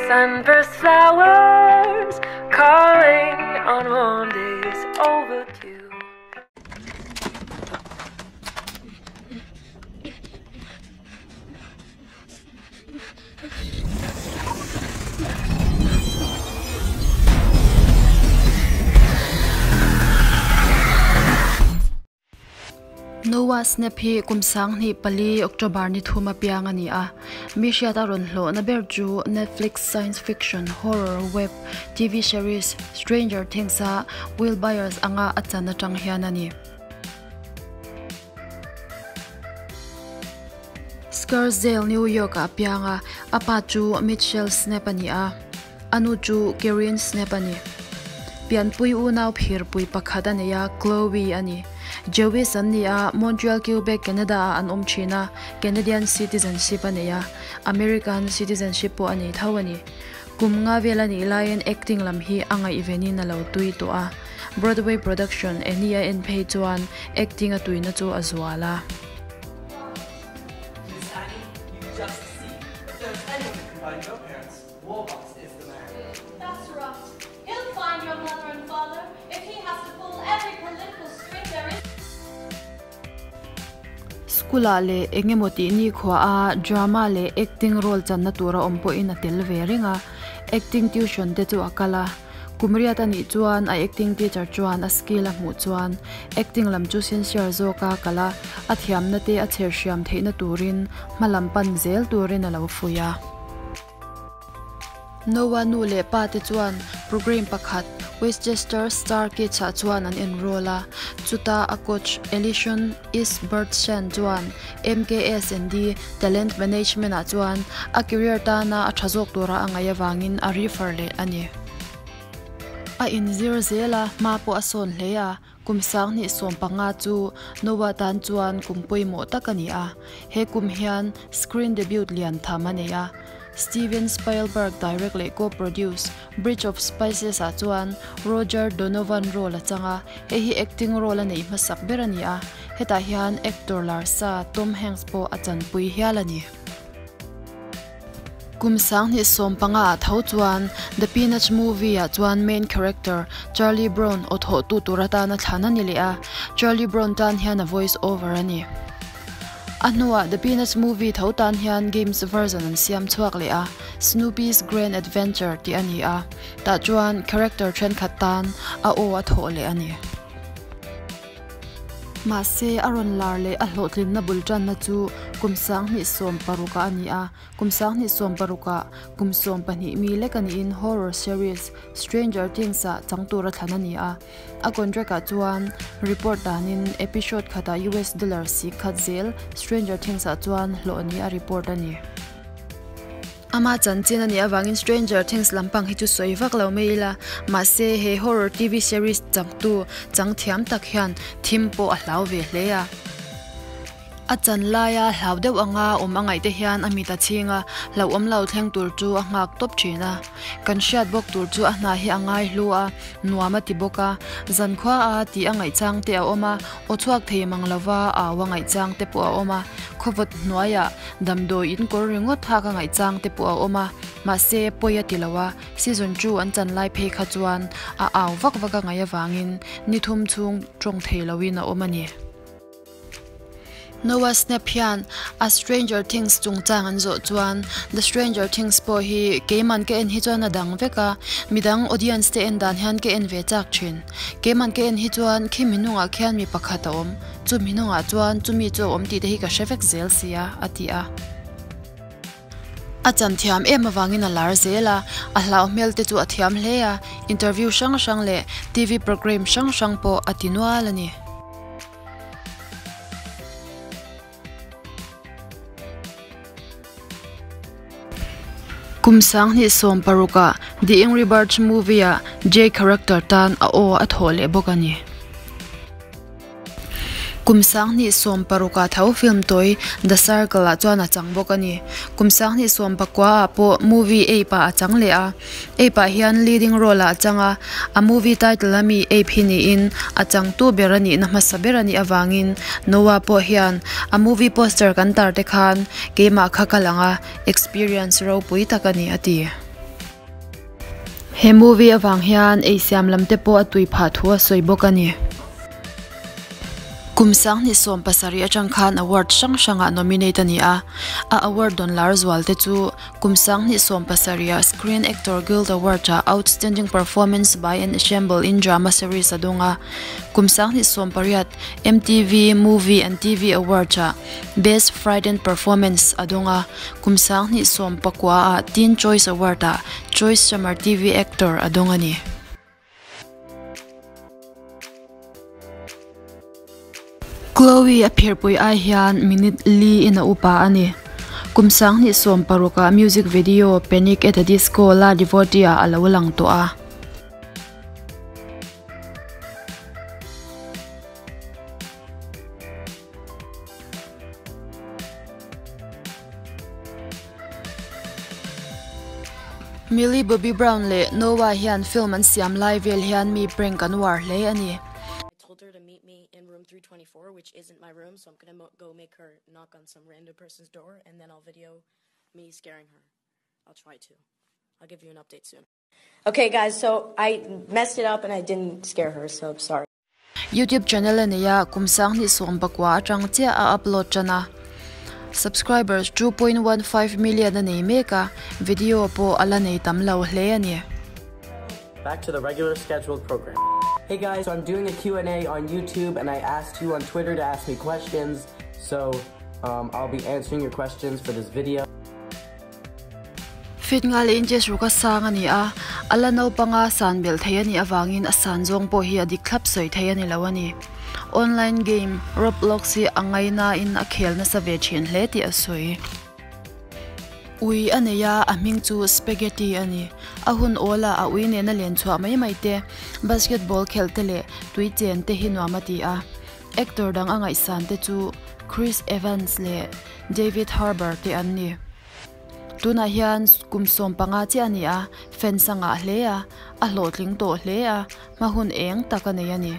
Sunburst flowers calling on warm days overdue. Noah Snap hi kum 2004 October ni thuma piang ani a. Mi hriat a rawn hlawhna ber chu Netflix science fiction horror web TV series Stranger Things a Will Byers anga a chan atang hian a ni. Scarsdale, New York ah a piang a, a pa chu Mitchell Snap a ni a, a nu chu Kerryn Snap a ni. Pianpui unau phirpui pakhat a nei a, Chloe a ni. Jewish an ni a, Montreal, Quebec, Canada ah an awm thin a, Canadian citizenship a nei a, American citizenship pawh a nei tho a ni. Kum nga vel a nih laiin acting lam hi a ngaihvenin a lo tui tawh a, Broadway production Annie a en phei chuan acting a tuina chu a zual a. School ah leh eng emaw tih nikhua a drama leh acting role channa tur a awm pawhin a tel ve reng a, acting tuition te chu a kal a. Kum riat a nih chuan a acting teacher chuan a skill a hmuh chuan acting lam chu sincere zawk a kal a, a thiamna te a chher hriam theihna turin hma lam pan zel turin a lo fuih a. Noah nu leh pa te chuan program pakhat Westchester Star Kids ah chuan an enroll a, chuta a coach Alison Isbertsen chuan MKS&D Talent Management ah chuan a career tana a tha zawk tura a ngaih avangin a refer leh a ni. A inzir zel a, hma pawh a sawn hle a, kum 2015 chu Noah tan chuan kum pawimawh tak a ni a, he kum hian screen debut lian tham a nei a. Steven Spielberg direct leh co-produce Bridge of Spices ah chuan Roger Donovan role a chang a, hei hi acting role a neih hmasak ber a ni a, hetah hian actor lar sa Tom Hanks pawh a chanpui hial a ni. Kum 2015 ah tho chuan The Peanuts Movie ah chuan main character Charlie Brown aw thawhtu tur atana thlan a ni leh a, Charlie Brown tan hian a voice over a ni. A hnuah The Peanuts Movie tho tan hian games version an siam chhuak leh a, Snoopy's Grand Adventure tih a ni a, tah chuan character thenkhat tan a aw a thawh leh a ni. Mahse, a rawn lar leh a hlawhtlinna bul tanna chu kum 2016 ah a ni a, kum 2016 ah kum 12 mi lek a niin horror series Stranger Things ah chang tura thlan a ni a. A contract ah chuan report danin episode khatah US dollar si khat zel Stranger Things ah chuan hlawh ni a report a ni. Ama chanchin a nih avangin Stranger Things lampang hi chu sawi vak lo mai ila, mahse he horror TV series changtu chang thiam tak hian thim pawh a hlau ve hle a. A chan laia hlau deuh anga awm a ngaih te hian a mit a chhing a, hlauhawm lo thleng tur chu a nghak tawp thin a. Kan hriat bawk tur chu a hna hi a ngai hlu a, nuam a ti bawk a. Zankhua a tih a ngaihchang te a awm a, aw chhuak thei mang lova au a ngaihchang te pawh a awm a, khawvawt hnuaiah damdawi in kawr ringawt hak a ngaihchang te pawh a awm a, mahse pawi a ti lo a, season two an chan lai phei kha chuan a au vak vak a ngaih avangin ni thum chhung tawng thei loin a awm a ni. Noah Snap hian a Stranger Things chungchang an zawh chuan The Stranger Things pawh hi keiman ka en hi chuan a dang vek a, midang audience te en dan hian ka en ve chak thin. Keiman ka en hi chuan khi mi hnungah khian mi pakhat a awm, chu mi hnungah chuan chumi chu a awm tih te hi ka hre vek zel sia, a ti a. A chan thiam em avangin a lar zel a, a hlau hmel te chu a thiam hle a, interview hrang hrang leh TV programme hrang hrang pawh a ti nual a ni. Kum 2016 ah The Angry Birds Movie ah Jay character tan a aw a thawh leh bawk a ni. Kum 2016 ah tho film tawi The Circle ah chuan a chang bawk a ni. Kum 2019 ah pawh movie Ape ah a chang leh a. Ape ah hian leading role ah a chang a, a movie title ami Ape hi niin a changtu ber a nihna hmasa ber a nih avangin Noah pawh hian a movie poster kan tar te khan keimah kha ka lang a, experience ropui tak a ni a ti. He movie avang hian eisiam lam te pawh a tui phah thu a sawi bawk a ni. Kum 2017 atang khan award hrang hrangah nominate a ni a, a award dawn lar zual te chu kum 2017 ah Screen Actor Guild Award ah Outstanding Performance by an Ensemble in Drama Series a dawng a, kum 2018 MTV Movie and TV Awards ah Best Frightened Performance a dawng a, kum 2019 ah Teen Choice Award ah Choice Summer TV Actor a dawng a ni. Chloe a phirpui ai hian minute li in a upa a ni. Kum 2016 ah music video Panic at the Disco La Devotee ah a lo lang tawh a. Millie Bobby Brown leh Noah hian film an siam lai vel hian mi prank an uar hle a ni. I told her to meet me in room 324, which isn't my room, so I'm gonna mo- go make her knock on some random person's door, and then I'll video me scaring her. I'll try to. I'll give you an update soon. Okay, guys, so I messed it up and I didn't scare her, so I'm sorry. YouTube channel a nei a, kum 2019 atang chiah a upload tan a. Subscribers 2.15 million a nei mek a, video pawh a la nei tam lo hle a ni. Back to the regular scheduled program. Hey guys, so I'm doing a Q&A on YouTube and I asked you on Twitter to ask me questions. So I'll be answering your questions for this video. Feet nga leh inches ruk a sang a ni a, a la naupanga san belh thei a nih avangin a san zawng pawh hi a dik thlap sawi thei a ni lo a ni. Online game Roblox hi a ngainain a khel nasa ve thin hle tih a sawi. Ui a nei a, a hming chu Spaghetti a ni. A hun awl a, a ui nena len chhuah mai mai te, basketball khelh te leh tui chen te hi nuam a ti a. Actor dang a ngaihsan te chu Chris Evans leh David Harbour te an ni. Tunah hian kum 15 chiah a ni a, fan sangah hle a, a hlawhtling tawh hle a, hma hun eng tak a nei a ni.